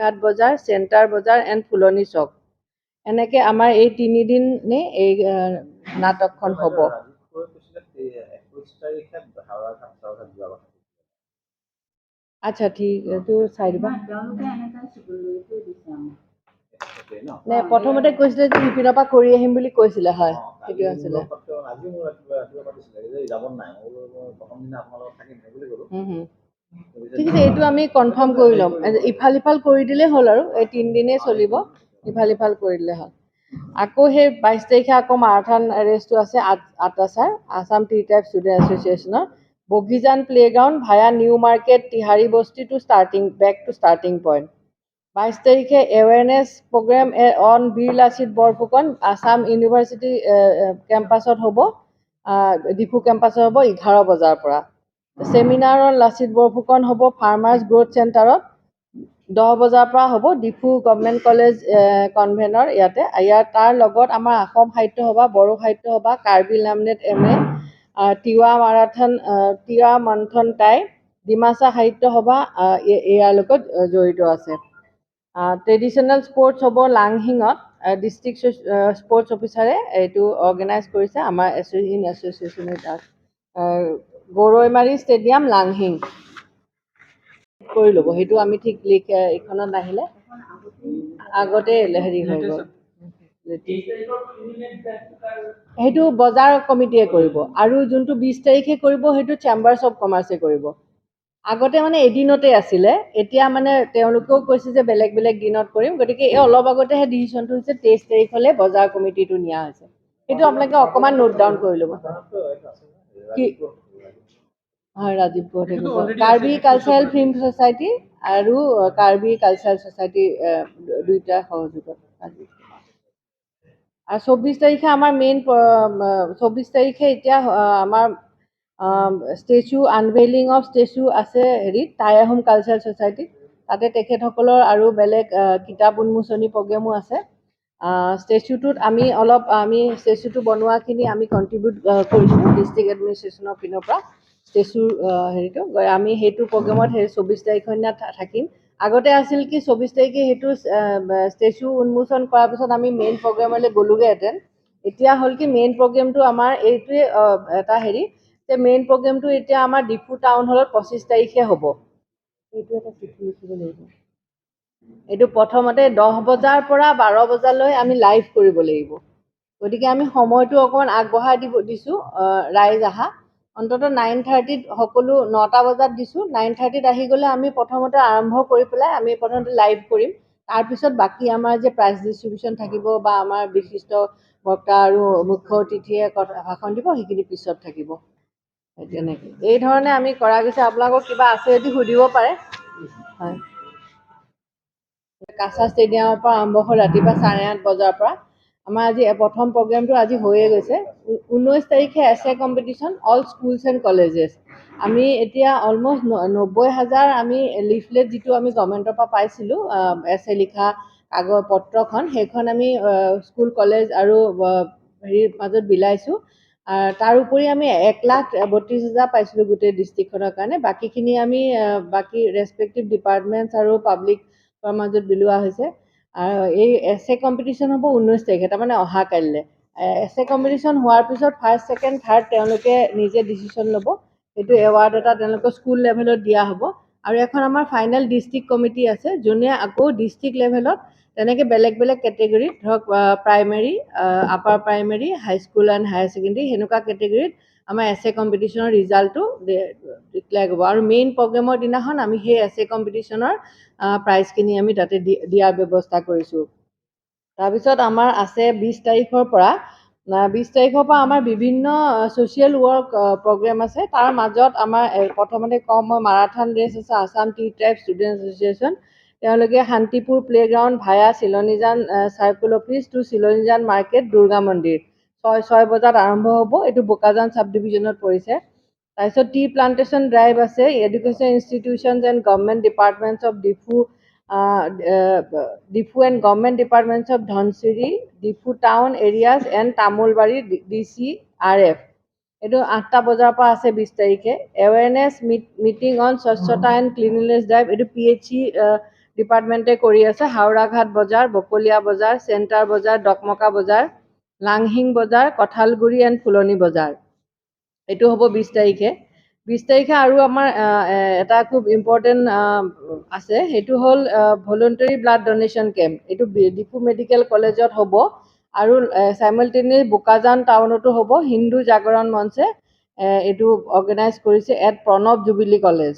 ঘাট বজাৰ, চেণ্টাৰ বজাৰ এণ্ড ফুলনি চক। এনেকৈ আমাৰ এই তিনিদিনেই এই নাটকখন হ'ব। ৰাজীৱ খুৰাই কৈছিলে 21 তাৰিখে হাওৰাঘাট চাওৰাঘাট যোৱা কথা। আচ্ছা, ঠিক, এইটো চাই দিবা। তেওঁলোকে এনেকৈ চিকুৰিটি দিছে আমাক। সেইটোৱে ন? নে প্ৰথমতে কৈছিলে যে সিপিনৰ পৰা কৰি আহিম বুলি কৈছিলে, হয়। অ, কালি সেইটোৱে আছিলে। মোৰ লগত পাতোতে আজিও মোৰ ৰাতিপুৱা ৰাতিপুৱা পাতিছিলে যে যাব নাই। মই বোলো মই প্ৰথম দিনা আপোনাৰ লগত থাকিম সেই বুলি ক'লো। হুম হুম। তাৰপিছত ঠিক আছে, এইটো আমি কনফাৰ্ম কৰি ল'ম। ইফাল সিফাল কৰি দিলেই হ'ল আৰু এই 3 দিনেই চলিব, ইফাল সিফাল কৰি দিলে হ'ল। আকৌ সেই 22 তাৰিখে আকৌ মাৰাথান ৰেচটো আছে আটাছাৰ, আছাম টি ট্ৰাইব ষ্টুডেণ্ট এছ'চিয়েশ্যনৰ, Bogijan playground via new market, Tihari বস্তি to starting, back to starting point। 22 তাৰিখে awareness programme on Bir Lachit Borphukan, Assam university কেম্পাছত হ'ব, ডিফু কেম্পাছত হ'ব 11 বজাৰ পৰা। ছেমিনাৰ অন লাচিত বৰফুকন হ'ব ফাৰ্মাৰ্ছ গ্ৰ'থ চেণ্টাৰত, 10 বজাৰ পৰা হ'ব, ডিফু গভমেণ্ট কলেজ কনভেনৰ ইয়াতে। ইয়াৰ তাৰ লগত আমাৰ অসম সাহিত্য সভা, বড়ো সাহিত্য সভা, Karbi লামনেট M A, Tiwa marathon, Tiwa মন্থন টাই, ডিমাচা সাহিত্য সভা ইয়াৰ লগত জড়িত আছে। ট্ৰেডিশ্যনেল স্পৰ্টছ হ'ব লাংহিঙত, ডিষ্ট্ৰিক্ট স্পৰ্টছ অফিচাৰে এইটো অৰ্গেনাইজ কৰিছে আমাৰ in association with Goroimari stadium, Langhing. কৰি ল'ব, সেইটো আমি ঠিক লিখ এইখনত নাহিলে আগতে হেৰি হৈ গ'ল। সেইটো বজাৰ কমিটিয়ে কৰিব আৰু যোনটো 20 তাৰিখে কৰিব, সেইটো চেম্বাৰ্ছ অফ কমাৰ্চে কৰিব। আগতে মানে এদিনতে আছিলে, এতিয়া মানে তেওঁলোকেও কৈছে যে বেলেগ বেলেগ দিনত কৰিম। গতিকে এই অলপ আগতেহে ডিচিশ্যনটো হৈছে, 23 তাৰিখলৈ বজাৰ কমিটিটো নিয়া হৈছে। সেইটো আপোনালোকে অকণমান নোট ডাউন কৰি ল'ব। কি হয়, ৰাজীৱ গুহ সেইটোতো থাকিব। already Karbi আছে, কালচাৰেল ফিল্ম ছ'চাইটি আৰু কাৰ্বি কালচাৰেল ছ'চাইটি দুইটা সহযোগত আজি। আৰু 24 তাৰিখে আমাৰ মেইন, 24 তাৰিখে এতিয়া আমাৰ ষ্টেচু, আনভেইলিং অফ ষ্টেচু আছে হেৰিত, টাই আহোম কালচাৰেল ছ'চাইটিত। তাতে তেখেতসকলৰ আৰু বেলেগ কিতাপ উন্মোচনী প্ৰগ্ৰেমো আছে। ষ্টেচুটোত আমি অলপ, আমি ষ্টেচুটো বনোৱাখিনি আমি কণ্ট্ৰিবিউট কৰিছোঁ ডিষ্ট্ৰিক্ট এডমিনিষ্ট্ৰেশ্যনৰ পিনৰ পৰা ষ্টেচুৰ হেৰিটো। আমি সেইটো প্ৰগ্ৰেমত সেই 24 তাৰিখৰ দিনা থাকিম। আগতে আছিল কি, 24 তাৰিখে সেইটো ষ্টেচু উন্মোচন কৰাৰ পিছত আমি মেইন প্ৰগ্ৰেমলৈ গ'লোগৈহেঁতেন। এতিয়া হ'ল কি, মেইন প্ৰগ্ৰেমটো আমাৰ এইটোৱে এটা হেৰি যে মেইন প্ৰগ্ৰেমটো এতিয়া আমাৰ ডিফু টাউন হলত 25 তাৰিখে হ'ব। এইটো এটা চিঠি লিখিব লাগিব। এইটো প্ৰথমতে 10 বজাৰ পৰা 12 বজালৈ আমি লাইভ কৰিব লাগিব। গতিকে আমি সময়টো অকণমান আগবঢ়াই দিব দিছোঁ। ৰাইজ আহা অন্ততঃ 9:30ত সকলো, 9টা বজাত দিছোঁ, 9:30ত আহি গ'লে আমি প্ৰথমতে আৰম্ভ কৰি পেলাই আমি প্ৰথমতে লাইভ কৰিম। তাৰপিছত বাকী আমাৰ যে প্ৰাইজ ডিষ্ট্ৰিবিউশ্যন থাকিব বা আমাৰ বিশিষ্ট বক্তা আৰু মুখ্য অতিথিয়ে কথা ভাষণ দিব, সেইখিনি পিছত থাকিব। তেনেকৈ এই ধৰণে আমি কৰা গৈছে। আপোনালোকৰ কিবা আছে যদি সুধিব পাৰে। হয়, কাছাৰ ষ্টেডিয়ামৰ পৰা আৰম্ভ হৈ ৰাতিপুৱা 8:30 বজাৰ পৰা আমাৰ আজি প্ৰথম প্ৰগ্ৰেমটো আজি হৈয়ে গৈছে। 19 তাৰিখে essay competition, all schools and colleges। আমি এতিয়া অলমষ্ট 90 হাজাৰ আমি লিফলেট যিটো আমি গভৰ্ণমেণ্টৰ পৰা পাইছিলোঁ, এছে লিখা কাগজ পত্ৰখন, সেইখন আমি স্কুল কলেজ আৰু হেৰিৰ মাজত বিলাইছোঁ। তাৰ উপৰি আমি 1,32,000 পাইছিলোঁ গোটেই ডিষ্ট্ৰিক্টখনৰ কাৰণে। বাকীখিনি আমি বাকী ৰেচপেক্টিভ ডিপাৰ্টমেণ্টছ আৰু পাব্লিকৰ মাজত বিলোৱা হৈছে। আৰু এই এছে কম্পিটিশ্যন হ'ব 19 তাৰিখে, তাৰমানে অহা কাইলৈ। এছে কম্পিটিশ্যন হোৱাৰ পিছত ফাৰ্ষ্ট, ছেকেণ্ড, থাৰ্ড তেওঁলোকে নিজে ডিচিশ্যন ল'ব। সেইটো এৱাৰ্ড এটা তেওঁলোকৰ স্কুল লেভেলত দিয়া হ'ব। আৰু এখন আমাৰ ফাইনেল ডিষ্ট্ৰিক্ট কমিটি আছে, যোনে আকৌ ডিষ্ট্ৰিক্ট লেভেলত তেনেকৈ বেলেগ বেলেগ কেটেগৰীত, ধৰক primary, upper primary, high school and higher secondary, সেনেকুৱা কেটেগৰীত আমাৰ এছে কম্পিটিশ্যনৰ ৰিজাল্টটো ডিক্লেয়াৰ কৰিব। আৰু মেইন প্ৰগ্ৰেমৰ দিনাখন আমি সেই এছে কম্পিটিশ্যনৰ প্ৰাইজখিনি আমি তাতে দিয়াৰ ব্যৱস্থা কৰিছোঁ। তাৰপিছত আমাৰ আছে 20 তাৰিখৰ পৰা, 20 তাৰিখৰ পৰা আমাৰ বিভিন্ন ছ'চিয়েল ৱৰ্ক প্ৰগ্ৰেম আছে। তাৰ মাজত আমাৰ প্ৰথমতে কওঁ মই, মাৰাথান ৰেচ আছে, Assam tea tribe student association, তেওঁলোকে Shantipur playground via Silonijan circle office to Silonijan market, Durga মন্দিৰ, 6 বজাত আৰম্ভ হ'ব। এইটো বোকাজান চাব ডিভিজনত পৰিছে। তাৰপিছত টি প্লান্টেশ্যন ড্ৰাইভ আছে, education institutions and government departments of Diphu, Diphu and government departments of Dhansiri, Diphu town areas and Tamulbari DCRF। এইটো 8টা বজাৰ পৰা আছে 20 তাৰিখে। এৱেৰনেছ মিটিং অন স্বচ্ছতা এণ্ড ক্লিনলিনেছ ড্ৰাইভ, এইটো পি এইচ চি। ডিপাৰ্টমেণ্টে কৰি আছে। হাওৰাঘাট বজাৰ, বকলীয়া বজাৰ, চেণ্টাৰ বজাৰ, ডকমকা বজাৰ, লাংহিং বজাৰ, কঁঠালগুৰি এণ্ড ফুলনি বজাৰ। এইটো হ'ব 20 তাৰিখে। 20 তাৰিখে আৰু আমাৰ এটা খুব ইম্পৰ্টেণ্ট আছে, সেইটো হ'ল ভলণ্টাৰী ব্লাড ডনেশ্যন কেম্প। এইটো ডিফু মেডিকেল কলেজত হ'ব আৰু চাইমেলটেনিয়াছ বোকাজান টাউনতো হ'ব। হিন্দু জাগৰণ মঞ্চে এইটো অৰ্গেনাইজ কৰিছে এট প্ৰণৱ জুবিলি কলেজ।